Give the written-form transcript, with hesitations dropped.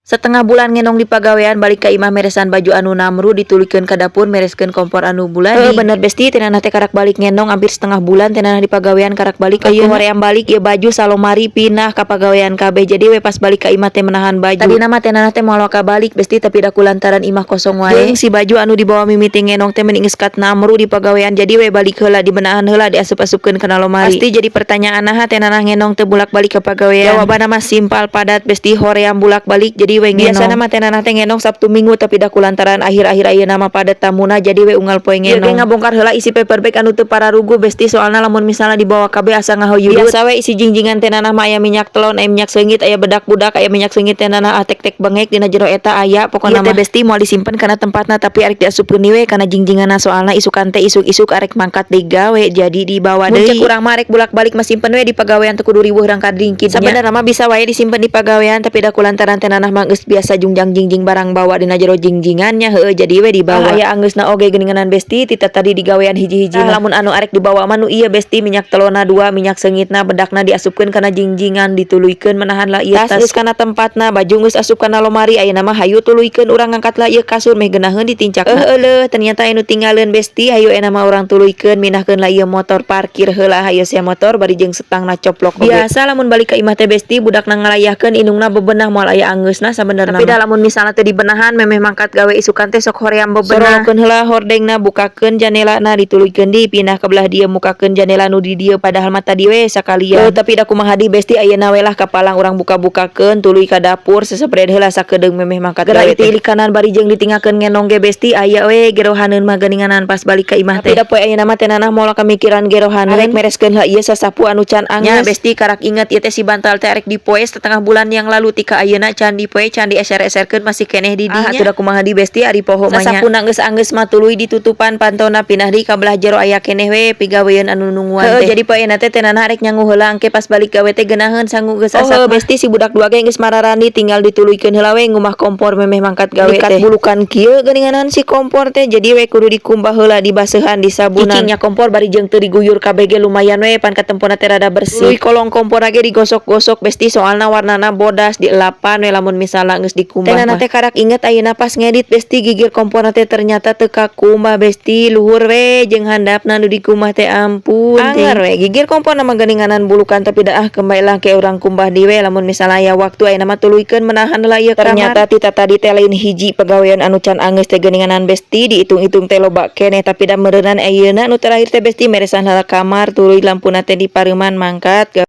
Setengah bulan ngenong di pagawean, balik ka imah meresan baju anu namru, dituluykeun ka dapur, mereskeun kompor anu buladi. Heuh, bener, Besti, teh Nana teh karak balik ngenong, hampir setengah bulan teh Nana di pagawean, karak balik ayeuna. Hoream balik ieu baju salomari pindah ka pagawean kabeh, jadi we pas balik ka imah teh menahan baju. Tadina mah teh Nana teh moal waka balik, Besti, tapi da kulantaran imah kosong wae. Jeung si baju anu dibawa mimiti ngenong teh meni geus kat namru di pagawean, jadi we balik heula, dibenahan heula, diasup-asupkeun kana lomari. Pasti jadi pertanyaan, naha teh Nana ngenong teu bulak-balik ka pagawean? Jawabanna mah simpel padat, Besti, hoream bulak-balik, jadi we ngenong. Biasana mah teh Nana teh ngenong Sabtu Minggu, tapi da kulantaran akhir-akhir ayeuna mah padat tamuna, jadi we unggal poe ngenong. Ieu ge ngabongkar heula isi paper bag anu teu pararuguh, Besti, soalna lamun misalna dibawa kabeh asa ngahoyudut. Biasa we isi jingjingan teh Nana mah aya minyak telon, aya minyak seungit, aya bedak budak, aya minyak seungit teh Nana, ah, tek-tek bengek dina jero eta aya pokona mah. Teh, Besti, moal disimpen kana tempatna, tapi arek diasupkeun we kana jingjinganna, soalna isukan teh isuk-isuk arek mangkat deui gawe, jadi dibawa deui. Mun cek urang mah arek bulak-balik mah simpen we di pagawean, teu kudu riweuh rangka dingkidnya. Sabenerna mah bisa wae disimpen di pagawean, tapi da kulantaran teh Nana mah geus biasa jungjang jingjing barang bawa dina jero jingjingannya, heueuh, jadi we dibawa. Ah, aya anggeusna oge geuninganan, Besti, ti tadi digawean hiji-hiji. Nah, lamun anu arek dibawa mah nu ieu, Besti, minyak telona dua, minyak seungitna, bedakna diasupkeun kana jingjingan, dituluykeun menahan lah ieu tas. Geus kana tempatna, baju geus asup kana lomari, ayeuna mah hayu tuluykeun urang ngangkat lah ieu kasur meh geunaheun ditincakna. Heuh leuh, ternyata anu tinggaleun, Besti. Hayu ayeuna mah urang tuluykeun mindahkeun lah ieu motor, parkir heula hayu sia motor bari jeung setangna coplok oge. Biasa lamun balik ka imah teh, Besti, budakna ngalayahkeun, indungna bebenah, moal aya anggeusna sabenerna. Tapi da lamun misalna teu dibenahan, memeh mangkat gawe isukan teh sok hoream bebenah. Sorolokeun heula hordengna, bukakeun janelana, dituluykeun deui, pindah ka belah dieu, mukakeun janela nu di dieu, padahal mah tadi we sakalian. Tapi da kumaha deui, Besti, ayeuna we lah kapalang urang buka-bukakeun, tuluy ka dapur sesepred heula sakedeung memeh mangkat gawe teh. Tilikanan bari jeung ditinggalkeun ngenong ge, Besti, aya we gerohaneun mah geuninganan pas balik ka imah teh. Tapi da poe ayeuna mah teh Nanah moal kamikiran gerohaneun. Arek mereskeun heula ieu sasapu anu can anggeus. Nya, Besti, karak inget ieu teh si bantal teh arek dipoe setengah bulan yang lalu, tika ayeuna can dipoe, can dieser-eserkeun, masih keneh di dinya. Ah, atuh da kumaha deui, Besti, ari poho mah nya. Sasapuna geus anggeus mah tuluy ditutupan pantona, pindah deui ka belah jero, aya keneh we pigaweun anu nungguan teh. Jadi poe ayeuna teh teh Nanah arek nyangu heula, engke pas balik gawe teh geunaheun sangu geus asak. Oh, Besti, si budak dua ge geus mararani, tinggal dituluykeun heula we ngumah kompor memeh mangkat gawe teh. Bulukan kieu geuninganan si kompor teh, jadi we kudu dikumbah heula, dibaseuhan, disabunan. Cicingnya kompor bari jeung teu diguyur kabeh ge lumayan we, pan katempona teh rada bersih. Tuluy kolong kompor ge digosok-gosok, Besti, soalna warnana bodas, dielapan we lamun misalna geus dikumbah. Teh Nana teh karak inget ayeuna pas ngedit, Besti, gigir kompor teh ternyata teu kakumbah, Besti, luhur we jeung handapna nu dikumbah teh, ampun. Anger we gigir kompor mah geuninganan bulukan, tapi da ah kembali lah ke urang kumbah deui we lamun misalna aya waktu. Ayeuna mah tuluykeun menahan heula ieu kamar. Ternyata ti tadi teh lain hiji pagawean anu can anggeus teh geuninganan, Besti, diitung-itung teh loba keneh, tapi da meureunan ayeuna nu terakhir teh, Besti, meresan heula kamar, tuluy lampuna teh dipareuman, mangkat.